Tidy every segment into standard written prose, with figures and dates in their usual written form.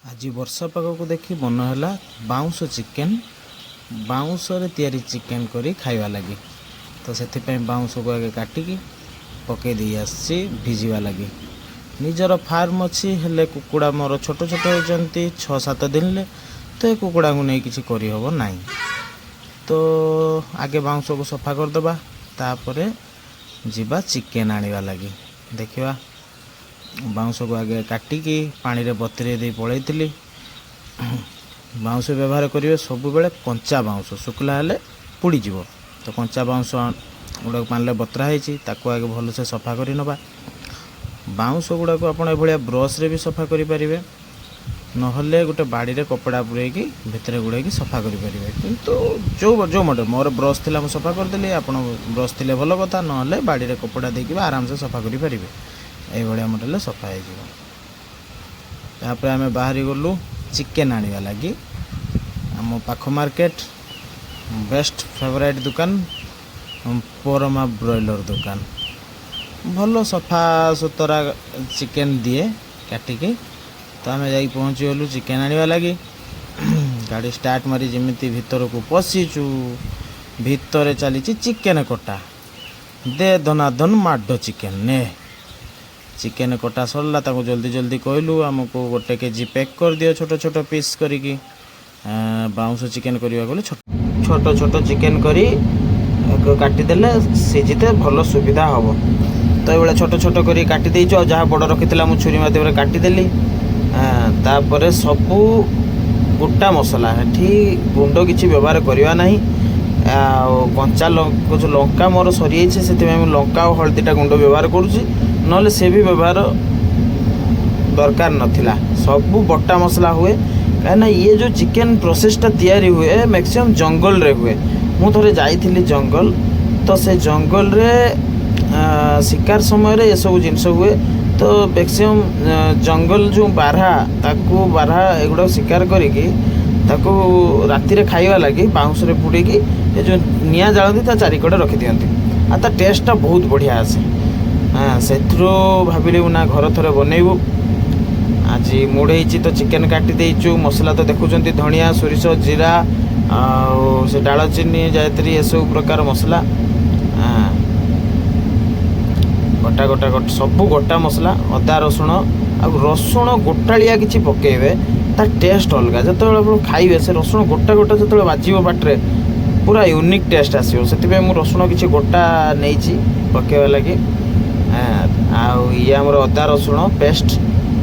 ଆଜି ବର୍ଷା ପାଗକୁ ଦେଖି ମନ ହେଲା ବାଉଁଶ ଚିକେନ୍, ବାଉଁଶରେ ତିଆରି ଚିକେନ୍ କରି ଖାଇବା ଲାଗି। ତ ସେଥିପାଇଁ ବାଉଁଶକୁ ଆଗେ କାଟିକି ପକେଇ ଦେଇ ଆସିଛି ଭିଜିବା ଲାଗି। ନିଜର ଫାର୍ମ ଅଛି, ହେଲେ କୁକୁଡ଼ା ମୋର ଛୋଟ ଛୋଟ ହେଇଛନ୍ତି 6-7 ଦିନରେ। ତ ଏ କୁକୁଡ଼ାଙ୍କୁ ନେଇ କିଛି କରିହେବ ନାହିଁ। ତ ଆଗେ ବାଉଁଶକୁ ସଫା କରିଦେବା, ତାପରେ ଯିବା ଚିକେନ୍ ଆଣିବା ଲାଗି। ଦେଖିବା, ବାଉଁଶକୁ ଆଗେ କାଟିକି ପାଣିରେ ବତୁରେଇ ଦେଇ ପଳେଇଥିଲି। ବାଉଁଶ ବ୍ୟବହାର କରିବେ ସବୁବେଳେ କଞ୍ଚା ବାଉଁଶ, ଶୁଖିଲା ହେଲେ ପୋଡ଼ିଯିବ। ତ କଞ୍ଚା ବାଉଁଶ ଗୁଡ଼ାକ ପାଣିରେ ବତୁରା ହେଇଛି, ତାକୁ ଆଗେ ଭଲସେ ସଫା କରି ନେବା। ବାଉଁଶ ଗୁଡ଼ାକୁ ଆପଣ ଏଭଳିଆ ବ୍ରସ୍ରେ ବି ସଫା କରିପାରିବେ, ନହେଲେ ଗୋଟେ ବାଡ଼ିରେ କପଡ଼ା ପୁରେଇକି ଭିତରେ ଗୁଡ଼େଇକି ସଫା କରିପାରିବେ। କିନ୍ତୁ ଯେଉଁ ଯେଉଁ ମଡ଼େଲ, ମୋର ବ୍ରସ୍ ଥିଲା, ମୁଁ ସଫା କରିଦେଲି। ଆପଣ ବ୍ରସ୍ ଥିଲେ ଭଲ କଥା, ନହେଲେ ବାଡ଼ିରେ କପଡ଼ା ଦେଇକି ବି ଆରାମସେ ସଫା କରିପାରିବେ। ଏଇଭଳିଆ ମଡ଼େଲରେ ସଫା ହେଇଯିବ। ତାପରେ ଆମେ ବାହାରି ଗଲୁ ଚିକେନ୍ ଆଣିବା ଲାଗି ଆମ ପାଖ ମାର୍କେଟ, ବେଷ୍ଟ ଫେଭରାଇଟ୍ ଦୋକାନ, ପରମା ବ୍ରଏଲର ଦୋକାନ। ଭଲ ସଫା ସୁତରା ଚିକେନ୍ ଦିଏ କାଟିକି। ତ ଆମେ ଯାଇକି ପହଞ୍ଚିଗଲୁ ଚିକେନ୍ ଆଣିବା ଲାଗି। ଗାଡ଼ି ଷ୍ଟାର୍ଟ ମାରି ଯେମିତି ଭିତରକୁ ପଶିଛୁ, ଭିତରେ ଚାଲିଛି ଚିକେନ୍ କଟା। ଦେ ଧନାଧନ ମାଡ଼ ଚିକେନ୍ ନେ। ଚିକେନ୍ କଟା ସରିଲା, ତାକୁ ଜଲ୍ଦି ଜଲ୍ଦି କହିଲୁ, ଆମକୁ 1 କେଜି ପ୍ୟାକ୍ କରିଦିଅ ଛୋଟ ଛୋଟ ପିସ୍ କରିକି। ବାଉଁଶ ଚିକେନ୍ କରିବାକୁ ଗଲେ ଛୋଟ ଛୋଟ ଛୋଟ ଚିକେନ୍ କରି କାଟିଦେଲେ ସିଝିତେ ଭଲ ସୁବିଧା ହେବ। ତ ଏଇଭଳିଆ ଛୋଟ ଛୋଟ କରି କାଟି ଦେଇଛୁ, ଆଉ ଯାହା ବଡ଼ ରଖିଥିଲା ମୁଁ ଛୁରୀ ମାଧ୍ୟମରେ କାଟିଦେଲି। ତାପରେ ସବୁ ଗୋଟା ମସଲା, ଏଠି ଗୁଣ୍ଡ କିଛି ବ୍ୟବହାର କରିବା ନାହିଁ। ଆଉ କଞ୍ଚା ଲଙ୍କା, ଯେଉଁ ଲଙ୍କା ମୋର ସରିଯାଇଛି, ସେଥିପାଇଁ ମୁଁ ଲଙ୍କା ଆଉ ହଳଦୀଟା ଗୁଣ୍ଡ ବ୍ୟବହାର କରୁଛି, ନହେଲେ ସେ ବି ବ୍ୟବହାର ଦରକାର ନଥିଲା। ସବୁ ବଟା ମସଲା ହୁଏ, କାହିଁକିନା ଇଏ ଯେଉଁ ଚିକେନ୍ ପ୍ରୋସେସଟା ତିଆରି ହୁଏ, ମ୍ୟାକ୍ସିମମ୍ ଜଙ୍ଗଲରେ ହୁଏ। ମୁଁ ଥରେ ଯାଇଥିଲି ଜଙ୍ଗଲ, ତ ସେ ଜଙ୍ଗଲରେ ଶିକାର ସମୟରେ ଏସବୁ ଜିନିଷ ହୁଏ। ତ ମ୍ୟାକ୍ସିମମ୍ ଜଙ୍ଗଲ ଯେଉଁ ବାରହା, ତାକୁ ବାରହା ଏଗୁଡ଼ାକ ଶିକାର କରିକି ତାକୁ ରାତିରେ ଖାଇବା ଲାଗି ବାଉଁଶରେ ପୁଡ଼ିକି ଏ ଯେଉଁ ନିଆଁ ଜାଳନ୍ତି, ତା ଚାରିକଡ଼େ ରଖିଦିଅନ୍ତି, ଆଉ ତା ଟେଷ୍ଟଟା ବହୁତ ବଢ଼ିଆ ଆସେ। ହଁ, ସେଥିରୁ ଭାବିଲି ନା ଘର ଥରେ ବନେଇବୁ। ଆଜି ମୁଡ଼ ହେଇଛି, ତ ଚିକେନ୍ କାଟି ଦେଇଛୁ। ମସଲା ତ ଦେଖୁଛନ୍ତି, ଧଣିଆ, ସୋରିଷ, ଜିରା ଆଉ ସେ ଡାଳଚିନି, ଜାୟତ୍ରୀ, ଏସବୁ ପ୍ରକାର ମସଲା। ଗୋଟା ଗୋଟା ଗୋଟା ସବୁ ଗୋଟା ମସଲା, ଅଦା, ରସୁଣ। ଆଉ ରସୁଣ ଗୋଟାଳିଆ କିଛି ପକେଇବେ, ତା ଟେଷ୍ଟ ଅଲଗା। ଯେତେବେଳେ ଆପଣ ଖାଇବେ, ସେ ରସୁଣ ଗୋଟା ଗୋଟା ଯେତେବେଳେ ବାଜିବ ପାଟିରେ, ପୁରା ୟୁନିକ୍ ଟେଷ୍ଟ ଆସିବ। ସେଥିପାଇଁ ମୁଁ ରସୁଣ କିଛି ଗୋଟା ନେଇଛି ପକେଇବା ଲାଗି। ଆଉ ଇଏ ଆମର ଅଦା ରସୁଣ ପେଷ୍ଟ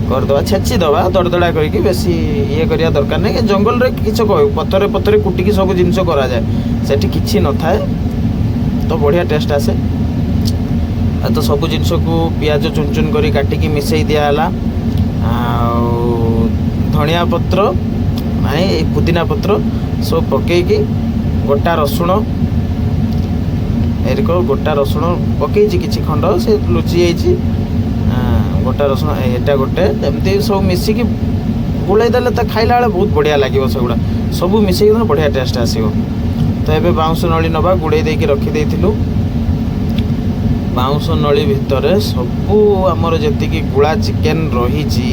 କରିଦେବା, ଛେଚି ଦେବା ଦରଦଡ଼ା କରିକି, ବେଶୀ ଇଏ କରିବା ଦରକାର ନାହିଁ। ଜଙ୍ଗଲରେ କିଛି କହିବୁ, ପଥରେ ପଥରେ କୁଟିକି ସବୁ ଜିନିଷ କରାଯାଏ, ସେଠି କିଛି ନଥାଏ, ତ ବଢ଼ିଆ ଟେଷ୍ଟ ଆସେ। ଆଉ ତ ସବୁ ଜିନିଷକୁ ପିଆଜ ଚୁନ ଚୁନ କରି କାଟିକି ମିଶାଇ ଦିଆହେଲା। ଆଉ ଧଣିଆ ପତ୍ର ନାଇଁ, ଏଇ ପୁଦିନା ପତ୍ର ସବୁ ପକେଇକି, ଗୋଟା ରସୁଣ ଏରିକ, ଗୋଟା ରସୁଣ ପକେଇଛି କିଛି ଖଣ୍ଡ, ସେ ଲୁଚି ଯାଇଛି। ଗୋଟା ରସୁଣ ଏଇଟା ଗୋଟେ, ଏମିତି ସବୁ ମିଶିକି ଗୋଳେଇ ଦେଲେ ତା ଖାଇଲା ବେଳେ ବହୁତ ବଢ଼ିଆ ଲାଗିବ। ସେଗୁଡ଼ା ସବୁ ମିଶେଇକି ଦେଲେ ବଢ଼ିଆ ଟେଷ୍ଟ ଆସିବ। ତ ଏବେ ବାଉଁଶ ନଳି ନେବା, ଗୁଡ଼େଇ ଦେଇକି ରଖିଦେଇଥିଲୁ। ବାଉଁଶ ନଳି ଭିତରେ ସବୁ ଆମର ଯେତିକି ଗୁଳା ଚିକେନ୍ ରହିଛି,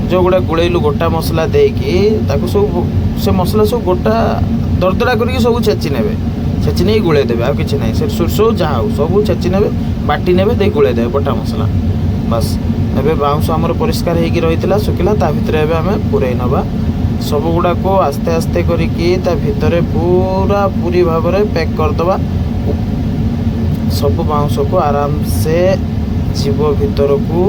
ଯେଉଁଗୁଡ଼ା ଗୋଳେଇଲୁ ଗୋଟା ମସଲା ଦେଇକି, ତାକୁ ସବୁ ସେ ମସଲା ସବୁ ଗୋଟା ଦରଦରା କରିକି ସବୁ ଛେଚି ନେବେ, ଛେଚି ନେଇ ଗୋଳେଇ ଦେବେ, ଆଉ କିଛି ନାହିଁ। ସେ ସୋରିଷ ହଉ, ଯାହା ହଉ, ସବୁ ଛେଚି ନେବେ, ବାଟି ନେବେ, ଦେଇ ଗୋଳେଇ ଦେବେ ବଟା ମସଲା, ବାସ୍। ଏବେ ବାଉଁଶ ଆମର ପରିଷ୍କାର ହେଇକି ରହିଥିଲା, ଶୁଖିଲା, ତା ଭିତରେ ଏବେ ଆମେ ପୁରେଇ ନେବା ସବୁ ଗୁଡ଼ାକୁ। ଆସ୍ତେ ଆସ୍ତେ କରିକି ତା ଭିତରେ ପୁରା ପୁରି ଭାବରେ ପ୍ୟାକ୍ କରିଦେବା। ସବୁ ବାଉଁଶକୁ ଆରାମସେ ଯିବ ଭିତରକୁ।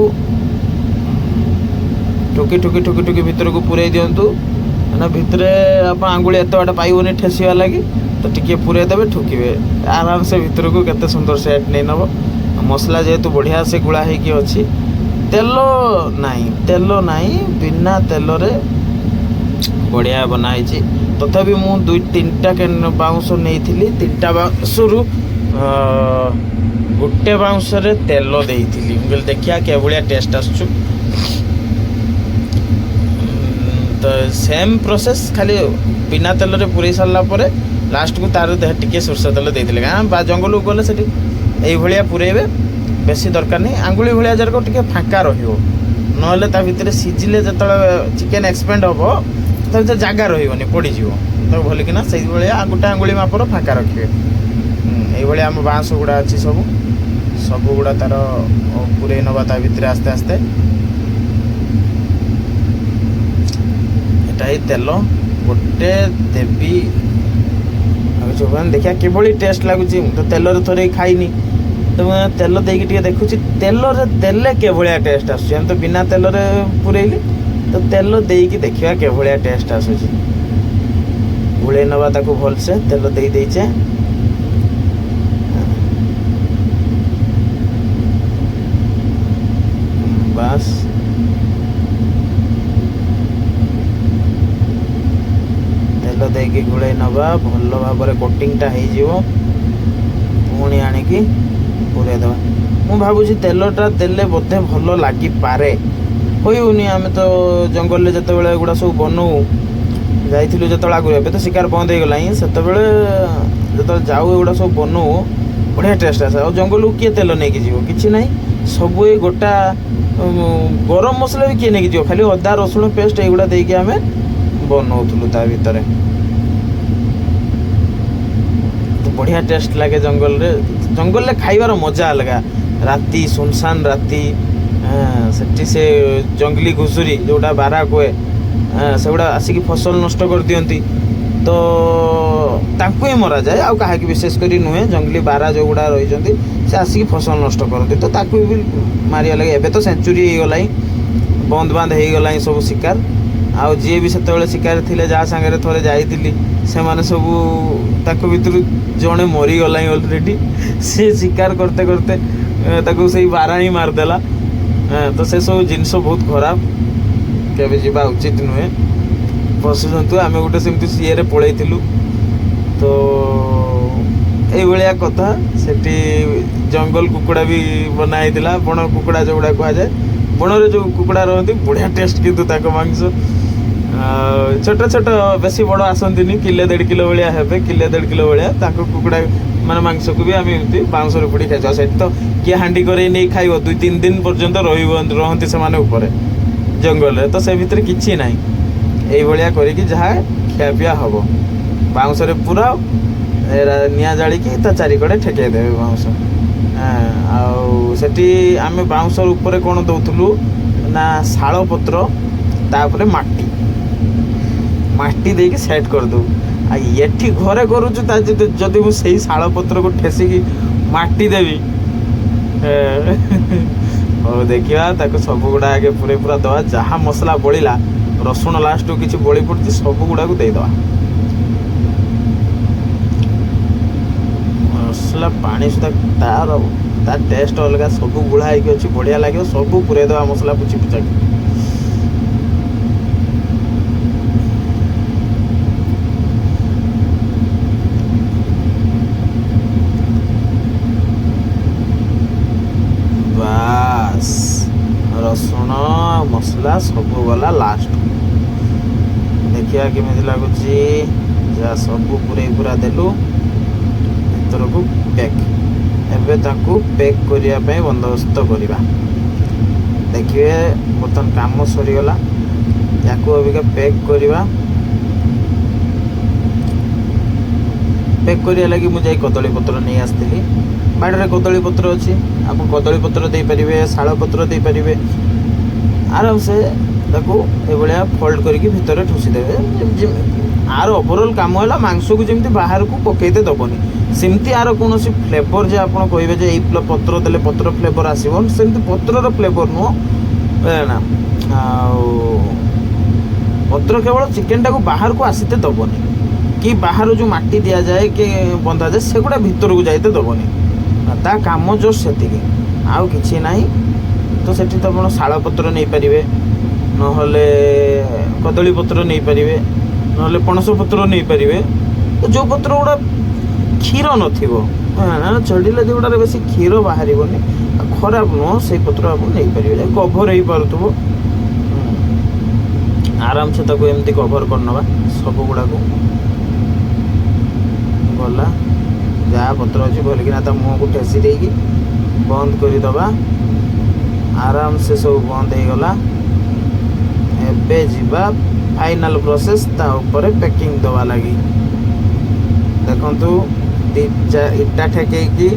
ଠୁକି ଠୁକି ଠୁକି ଠୁକି ଭିତରକୁ ପୁରେଇ ଦିଅନ୍ତୁ। କାହିଁକିନା ଭିତରେ ଆପଣ ଆଙ୍ଗୁଳି ଏତେ ବାଟ ପାଇବନି ଠେସିବା ଲାଗି, ତ ଟିକେ ପୁରେଇ ଦେବେ, ଠୁକିବେ ଆରାମସେ ଭିତରକୁ, କେତେ ସୁନ୍ଦର ସେଟ୍ ନେଇ ନେବ। ମସଲା ଯେହେତୁ ବଢ଼ିଆ ସେ ଗୁଳା ହେଇକି ଅଛି, ତେଲ ନାହିଁ, ତେଲ ନାହିଁ, ବିନା ତେଲରେ ବଢ଼ିଆ ବନା ହେଇଛି। ତଥାପି ମୁଁ ଦୁଇ ତିନିଟା ବାଉଁଶ ନେଇଥିଲି। ତିନିଟା ବାଉଁଶରୁ ଗୋଟେ ବାଉଁଶରେ ତେଲ ଦେଇଥିଲି। ମୁଁ କହିଲି ଦେଖିବା କେଭଳିଆ ଟେଷ୍ଟ ଆସୁଛୁ। ତ ସେମ୍ ପ୍ରୋସେସ୍, ଖାଲି ବିନା ତେଲରେ ପୁରେଇ ସାରିଲା ପରେ ଲାଷ୍ଟକୁ ତାର ଦେହ ଟିକେ ସୋରିଷ ତେଲ ଦେଇଥିଲେ। କାରଣ ବା ଜଙ୍ଗଲକୁ ଗଲେ ସେଠି ଏଇଭଳିଆ ପୁରେଇବେ, ବେଶୀ ଦରକାର ନାହିଁ। ଆଙ୍ଗୁଳି ଭଳିଆ ଯାକ ଟିକେ ଫାଙ୍କା ରହିବ, ନହେଲେ ତା ଭିତରେ ସିଝିଲେ ଯେତେବେଳେ ଚିକେନ୍ ଏକ୍ସପେଣ୍ଡ ହେବ, ତା ଭିତରେ ଜାଗା ରହିବନି, ପଡ଼ିଯିବ। ତାକୁ ଭଲିକିନା ସେଇଭଳିଆ ଗୋଟେ ଆଙ୍ଗୁଳି ମାପର ଫାଙ୍କା ରଖିବେ। ଏଇଭଳିଆ ଆମ ବାଉଁଶ ଗୁଡ଼ା ଅଛି, ସବୁ ସବୁଗୁଡ଼ା ତାର ପୁରେଇ ନେବା ତା ଭିତରେ ଆସ୍ତେ ଆସ୍ତେ। ଏଟା ଏଇ ତେଲ ଗୋଟେ ଦେବି, ଆଉ କିଛି ହବନି। ଦେଖିବା କିଭଳି ଟେଷ୍ଟ ଲାଗୁଛି। ମୁଁ ତ ତେଲରେ ଥରେ ଖାଇନି, ତ ମୁଁ ତେଲ ଦେଇକି ଟିକେ ଦେଖୁଛି ତେଲରେ ଦେଲେ କିଭଳିଆ ଟେଷ୍ଟ ଆସୁଛି। ଆମେ ତ ବିନା ତେଲରେ ପୁରେଇଲି, ତ ତେଲ ଦେଇକି ଦେଖିବା କିଭଳିଆ ଟେଷ୍ଟ ଆସୁଛି। ଗୋଳେଇ ନେବା ତାକୁ ଭଲସେ। ତେଲ ଦେଇ ଦେଇଛେ। ବାସ୍, ତେଲ ଦେଇକି ଗୋଳେଇ ନେବା ଭଲ ଭାବରେ, କୋଟିଂଟା ହେଇଯିବ। ପୁଣି ଆଣିକି ପୁରେଇ ଦେବା। ମୁଁ ଭାବୁଛି ତେଲଟା ଦେଲେ ବୋଧେ ଭଲ ଲାଗିପାରେ, କହିହେଉନି। ଆମେ ତ ଜଙ୍ଗଲରେ ଯେତେବେଳେ ଏଗୁଡ଼ା ସବୁ ବନଉ, ଯାଇଥିଲୁ ଯେତେବେଳେ ଆଗରୁ, ଏବେ ତ ଶିକାର ବନ୍ଦ ହେଇଗଲାଣି, ସେତେବେଳେ ଯେତେବେଳେ ଯାଉ ଏଗୁଡ଼ା ସବୁ ବନଉ, ବଢ଼ିଆ ଟେଷ୍ଟ ଆସେ। ଆଉ ଜଙ୍ଗଲକୁ କିଏ ତେଲ ନେଇକି ଯିବ? କିଛି ନାହିଁ, ସବୁ ଏଇ ଗୋଟା ଗରମ ମସଲା ବି କିଏ ନେଇକି ଯିବ? ଖାଲି ଅଦା ରସୁଣ ପେଷ୍ଟ ଏଇଗୁଡ଼ା ଦେଇକି ଆମେ ବନଉଥିଲୁ। ତା ଭିତରେ ତ ବଢ଼ିଆ ଟେଷ୍ଟ ଲାଗେ ଜଙ୍ଗଲରେ। ଜଙ୍ଗଲରେ ଖାଇବାର ମଜା ଅଲଗା। ରାତି, ସୁନସାନ ରାତି, ସେଠି ସେ ଜଙ୍ଗଲି ଘୁଷୁରୀ ଯେଉଁଟା ବାରା କୁହେ, ସେଗୁଡ଼ା ଆସିକି ଫସଲ ନଷ୍ଟ କରିଦିଅନ୍ତି, ତ ତାଙ୍କୁ ହିଁ ମରାଯାଏ, ଆଉ କାହାକି ବିଶେଷ କରି ନୁହେଁ। ଜଙ୍ଗଲି ବାରା ଯେଉଁଗୁଡ଼ା ରହିଛନ୍ତି, ସେ ଆସିକି ଫସଲ ନଷ୍ଟ କରନ୍ତି, ତ ତାକୁ ବି ମାରିବା ଲାଗି। ଏବେ ତ ସେଞ୍ଚୁରୀ ହେଇଗଲାଣି, ବନ୍ଦ ବାନ୍ଦ ହେଇଗଲାଣି ସବୁ ଶିକାର। ଆଉ ଯିଏ ବି ସେତେବେଳେ ଶିକାର ଥିଲେ, ଯାହା ସାଙ୍ଗରେ ଥରେ ଯାଇଥିଲି, ସେମାନେ ସବୁ ତାଙ୍କ ଭିତରୁ ଜଣେ ମରିଗଲାଣି ଅଲରେଡ଼ି। ସେ ଶିକାର କରତେ କରତେ ତାକୁ ସେଇ ବାରା ହିଁ ମାରିଦେଲା। ତ ସେସବୁ ଜିନିଷ ବହୁତ ଖରାପ, କେବେ ଯିବା ଉଚିତ ନୁହେଁ ପଶୁଜନ୍ତୁ। ଆମେ ଗୋଟେ ସେମିତି ସିଏରେ ପଳେଇଥିଲୁ, ତ ଏଇଭଳିଆ କଥା। ସେଠି ଜଙ୍ଗଲ କୁକୁଡ଼ା ବି ବନା ହେଇଥିଲା, ବଣ କୁକୁଡ଼ା ଯେଉଁଗୁଡ଼ା କୁହାଯାଏ, ବଣରେ ଯେଉଁ କୁକୁଡ଼ା ରହନ୍ତି, ବଢ଼ିଆ ଟେଷ୍ଟ କିନ୍ତୁ ତାଙ୍କ ମାଂସ। ଆଉ ଛୋଟ ଛୋଟ, ବେଶୀ ବଡ଼ ଆସନ୍ତିନି, କିଲେ ଦେଢ଼ କିଲୋ ଭଳିଆ ହେବେ, କିଲେ ଦେଢ଼ କିଲୋ ଭଳିଆ। ତାଙ୍କ କୁକୁଡ଼ା ମାନେ ମାଂସକୁ ବି ଆମେ ଏମିତି ବାଉଁଶରେ ପୋଡ଼ି ଖାଇଛୁ। ଆଉ ସେଠି ତ କିଏ ହାଣ୍ଡି କରେଇ ନେଇ ଖାଇବ? 2-3 ଦିନ ପର୍ଯ୍ୟନ୍ତ ରହିବ, ରହନ୍ତି ସେମାନେ ଉପରେ ଜଙ୍ଗଲରେ, ତ ସେ ଭିତରେ କିଛି ନାହିଁ। ଏଇଭଳିଆ କରିକି ଯାହା ଖିଆପିଆ ହବ, ବାଉଁଶରେ ପୁରା ନିଆଁ ଜାଳିକି ତା ଚାରିକଡ଼େ ଠେକେଇ ଦେବେ ବାଉଁଶ। ଆଉ ସେଠି ଆମେ ବାଉଁଶ ଉପରେ କ'ଣ ଦେଉଥିଲୁ ନା ଶାଳ ପତ୍ର, ତାପରେ ମାଟି, ମାଟି ଦେଇକି ସେଟ୍ କରିଦେବୁ। ଆଉ ଏଠି ଘରେ କରୁଛୁ, ତା ଯଦି ମୁଁ ସେଇ ଶାଳ ପତ୍ରକୁ ଠେସିକି ମାଟି ଦେବି। ହଉ, ଦେଖିବା ତାକୁ ସବୁଗୁଡ଼ା ଆଗେ ପୁରେଇ ପୁରା ଦେବା। ଯାହା ମସଲା ବଳିଲା, ରସୁଣ ଲାଷ୍ଟକୁ କିଛି ବଳି ପଡ଼ୁଛି, ସବୁ ଗୁଡ଼ାକୁ ଦେଇଦେବା। ମସଲା ପାଣି ସୁଦ୍ଧା ତାର ତା ଟେଷ୍ଟ ଅଲଗା, ସବୁ ଗୋଳା ହେଇକି ଅଛି, ବଢ଼ିଆ ଲାଗିବ। ସବୁ ପୁରେଇ ଦେବା ମସଲା ପୁଛି ପୁଛାକି। ବାସ୍, ରସୁଣ ଆଉ ମସଲା ସବୁ ଗଲା ଲାଷ୍ଟ। ଦେଖିବା କେମିତି ଲାଗୁଛି। ଯାହା ସବୁ ପୁରେଇ ପୁରା ଦେଲୁ ଭିତରକୁ, ପ୍ୟାକ୍। ଏବେ ତାକୁ ପ୍ୟାକ୍ କରିବା ପାଇଁ ବନ୍ଦୋବସ୍ତ କରିବା। ଦେଖିବେ, ବର୍ତ୍ତମାନ କାମ ସରିଗଲା। ୟାକୁ ଅବିକା ପ୍ୟାକ୍ କରିବା। ପ୍ୟାକ୍ କରିବା ଲାଗି ମୁଁ ଯାଇ କଦଳୀ ପତ୍ର ନେଇ ଆସିଥିଲି। ବାଡ଼ିରେ କଦଳୀ ପତ୍ର ଅଛି, ଆପଣ କଦଳୀ ପତ୍ର ଦେଇପାରିବେ, ଶାଳ ପତ୍ର ଦେଇପାରିବେ। ଆରାମସେ ତାକୁ ଏଭଳିଆ ଫୋଲ୍ଡ କରିକି ଭିତରେ ଠୁସିଦେବେ। ଆର ଓଭରଅଲ୍ କାମ ହେଲା ମାଂସକୁ ଯେମିତି ବାହାରକୁ ପକେଇତେ ଦେବନି। ସେମିତି ଆର କୌଣସି ଫ୍ଲେଭର ଯେ ଆପଣ କହିବେ ଯେ ଏଇ ପତ୍ର ଦେଲେ ପତ୍ର ଫ୍ଲେଭର ଆସିବ, ସେମିତି ପତ୍ରର ଫ୍ଲେଭର ନୁହଁ, ବୁଝିଲେ ନା? ଆଉ ପତ୍ର କେବଳ ଚିକେନଟାକୁ ବାହାରକୁ ଆସିତେ ଦେବନି, କି ବାହାରୁ ଯେଉଁ ମାଟି ଦିଆଯାଏ କି ବନ୍ଧାଯାଏ, ସେଗୁଡ଼ା ଭିତରକୁ ଯାଇତେ ଦେବନି। ତା କାମ ଜଷ୍ଟ ସେତିକି, ଆଉ କିଛି ନାହିଁ। ତ ସେଠି ତ ଆପଣ ଶାଳ ପତ୍ର ନେଇପାରିବେ, ନହେଲେ କଦଳୀ ପତ୍ର ନେଇପାରିବେ, ନହେଲେ ପଣସ ପତ୍ର ନେଇପାରିବେ। ତ ଯେଉଁ ପତ୍ର ଗୁଡ଼ା କ୍ଷୀର ନଥିବ, ଚଢ଼ିଲେ ଯେଉଁଗୁଡ଼ାରେ ବେଶୀ କ୍ଷୀର ବାହାରିବନି ଆଉ ଖରାପ ନୁହଁ, ସେଇ ପତ୍ର ଆପଣ ନେଇପାରିବେ। କଭର ହେଇପାରୁଥିବ ଆରାମସେ ତାକୁ ଏମିତି କଭର କରିନେବା ସବୁ ଗୁଡ଼ାକୁ। ଗଲା, ଯାହା ପତ୍ର ଅଛି ଭଲିକିନା ତା ମୁହଁକୁ ଠେସି ଦେଇକି ବନ୍ଦ କରିଦେବା। ଆରାମସେ ସବୁ ବନ୍ଦ ହେଇଗଲା। ଏବେ ଯିବା ଫାଇନାଲ ପ୍ରୋସେସ୍, ତା ଉପରେ ପ୍ୟାକିଂ ଦେବା ଲାଗି। ଦେଖନ୍ତୁ, ଇଟା ଠେକେଇକି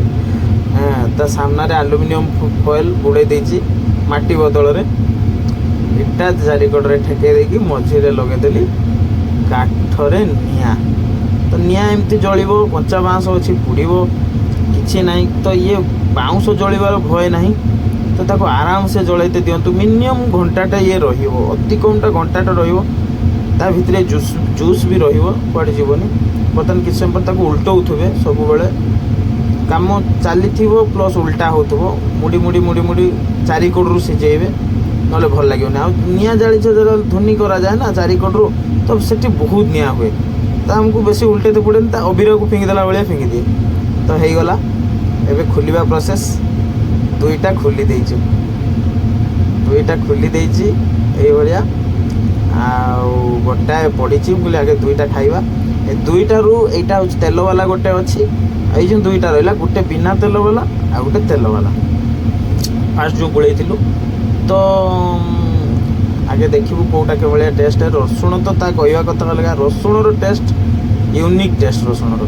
ତା ସାମ୍ନାରେ ଆଲୁମିନିୟମ ଫଏଲ୍ ବୁଡ଼େଇ ଦେଇଛି। ମାଟି ବଦଳରେ ଇଟା ଚାରିକଡ଼ରେ ଠେକେଇ ଦେଇକି ମଝିରେ ଲଗେଇଦେଲି କାଠରେ ନିଆଁ। ତ ନିଆଁ ଏମିତି ଜଳିବ, କଞ୍ଚା ବାଉଁଶ ଅଛି, ପୋଡ଼ିବ କିଛି ନାହିଁ। ତ ଇଏ ବାଉଁଶ ଜଳିବାର ଭୟ ନାହିଁ। ତ ତାକୁ ଆରାମସେ ଜଳେଇତେ ଦିଅନ୍ତୁ। ମିନିମମ୍ ଘଣ୍ଟାଟା ଇଏ ରହିବ, ଅତି କମ୍ଟା ଘଣ୍ଟାଟା ରହିବ। ତା ଭିତରେ ଜୁସ୍ ଜୁସ୍ ବି ରହିବ, କୁଆଡ଼େ ଯିବନି। ବର୍ତ୍ତମାନ କିଛି ସମୟ ପରେ ତାକୁ ଉଲଟଉଥିବେ। ସବୁବେଳେ କାମ ଚାଲିଥିବ ପ୍ଲସ୍ ଉଲ୍ଟା ହେଉଥିବ। ମୁଡ଼ି ମୁଡ଼ି ମୁଡ଼ି ମୁଡ଼ି ଚାରିକଡ଼ରୁ ସିଝେଇବେ, ନହେଲେ ଭଲ ଲାଗିବନି। ଆଉ ନିଆଁ ଜାଳିଛ ଯେତେବେଳେ ଧୁନି କରାଯାଏ ନା ଚାରିକଡ଼ରୁ, ତ ସେଠି ବହୁତ ନିଆଁ ହୁଏ। ତ ଆମକୁ ବେଶୀ ଉଲ୍ଟେଇତେ ପଡ଼େନି, ତା ଅବିରକୁ ଫିଙ୍ଗିଦେଲା ଭଳିଆ ଫିଙ୍ଗିଦିଏ। ତ ହେଇଗଲା, ଏବେ ଖୋଲିବା ପ୍ରୋସେସ୍। ଦୁଇଟା ଖୋଲି ଦେଇଛୁ, ଦୁଇଟା ଖୋଲି ଦେଇଛି ଏଇଭଳିଆ। ଆଉ ଗୋଟାଏ ପଡ଼ିଛି। ମୁଁ କହିଲି ଆଗେ ଦୁଇଟା ଖାଇବା। ଏ ଦୁଇଟାରୁ ଏଇଟା ହେଉଛି ତେଲବାଲା ଗୋଟେ ଅଛି। ଏଇ ଯେଉଁ ଦୁଇଟା ରହିଲା, ଗୋଟେ ବିନା ତେଲବାଲା ଆଉ ଗୋଟେ ତେଲବାଲା। ଫାଷ୍ଟ ଯେଉଁ ଗୋଳେଇଥିଲୁ, ତ ଆଗେ ଦେଖିବୁ କେଉଁଟା କେଭଳିଆ ଟେଷ୍ଟ। ରସୁଣ ତ ତା କହିବା କଥା ଅଲଗା, ରସୁଣର ଟେଷ୍ଟ ୟୁନିକ୍ ଟେଷ୍ଟ ରସୁଣର।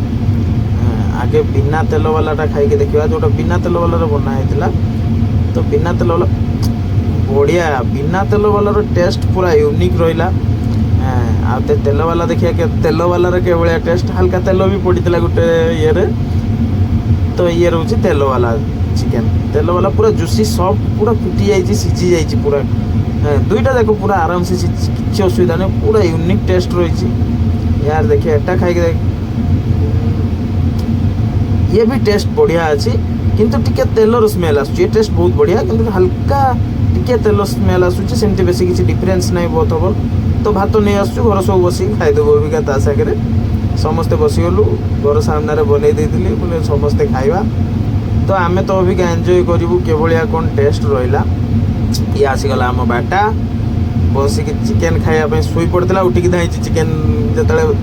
ଆଗେ ବିନା ତେଲବାଲାଟା ଖାଇକି ଦେଖିବା, ଯେଉଁଟା ବିନା ତେଲବାଲାର ବନା ହେଇଥିଲା। ତ ବିନା ତେଲବାଲା ବଢ଼ିଆ, ବିନା ତେଲବାଲାର ଟେଷ୍ଟ ପୁରା ୟୁନିକ୍ ରହିଲା। ଆଉ ତେଲବାଲା ଦେଖିବା, ତେଲବାଲାର କେଭଳିଆ ଟେଷ୍ଟ। ହାଲକା ତେଲ ବି ପଡ଼ିଥିଲା ଗୋଟେ ଇଏରେ। ତ ଇଏ ରହୁଛି ତେଲବାଲା ଚିକେନ୍। ତେଲବାଲା ପୁରା ଜୁସି, ସଫ୍ଟ, ପୁରା ଫୁଟି ଯାଇଛି, ସିଝି ଯାଇଛି ପୁରା। ଦୁଇଟା ଯାକ ପୁରା ଆରାମସେ ସିଝିଛି, କିଛି ଅସୁବିଧା ନାହିଁ। ପୁରା ୟୁନିକ୍ ଟେଷ୍ଟ ରହିଛି ୟାର। ଦେଖିବା, ଏଟା ଖାଇକି ଦେଖ। ଇଏ ବି ଟେଷ୍ଟ ବଢ଼ିଆ ଅଛି, କିନ୍ତୁ ଟିକେ ତେଲର ସ୍ମେଲ୍ ଆସୁଛି। ଏ ଟେଷ୍ଟ ବହୁତ ବଢ଼ିଆ, କିନ୍ତୁ ହାଲକା ଟିକେ ତେଲ ସ୍ମେଲ୍ ଆସୁଛି। ସେମିତି ବେଶୀ କିଛି ଡିଫରେନ୍ସ ନାହିଁ ବହୁତ ହବ। ତ ଭାତ ନେଇ ଆସୁଛୁ, ଘର ସବୁ ବସିକି ଖାଇଦେବୁ ଅବିକା। ତା ସାଙ୍ଗରେ ସମସ୍ତେ ବସିଗଲୁ। ଘର ସାମ୍ନାରେ ବନେଇ ଦେଇଥିଲି ବୋଲେ ସମସ୍ତେ ଖାଇବା। ତ ଆମେ ତ ଅବିକା ଏନ୍ଜୟ କରିବୁ, କିଭଳିଆ କ'ଣ ଟେଷ୍ଟ ରହିଲା। ଇଏ ଆସିଗଲା ଆମ ବାଟା, ବସିକି ଚିକେନ୍ ଖାଇବା ପାଇଁ। ଶୋଇ ପଡ଼ିଥିଲା, ଉଠିକି ଧାଇଁଛି ଚିକେନ୍ ଯେତେବେଳେ।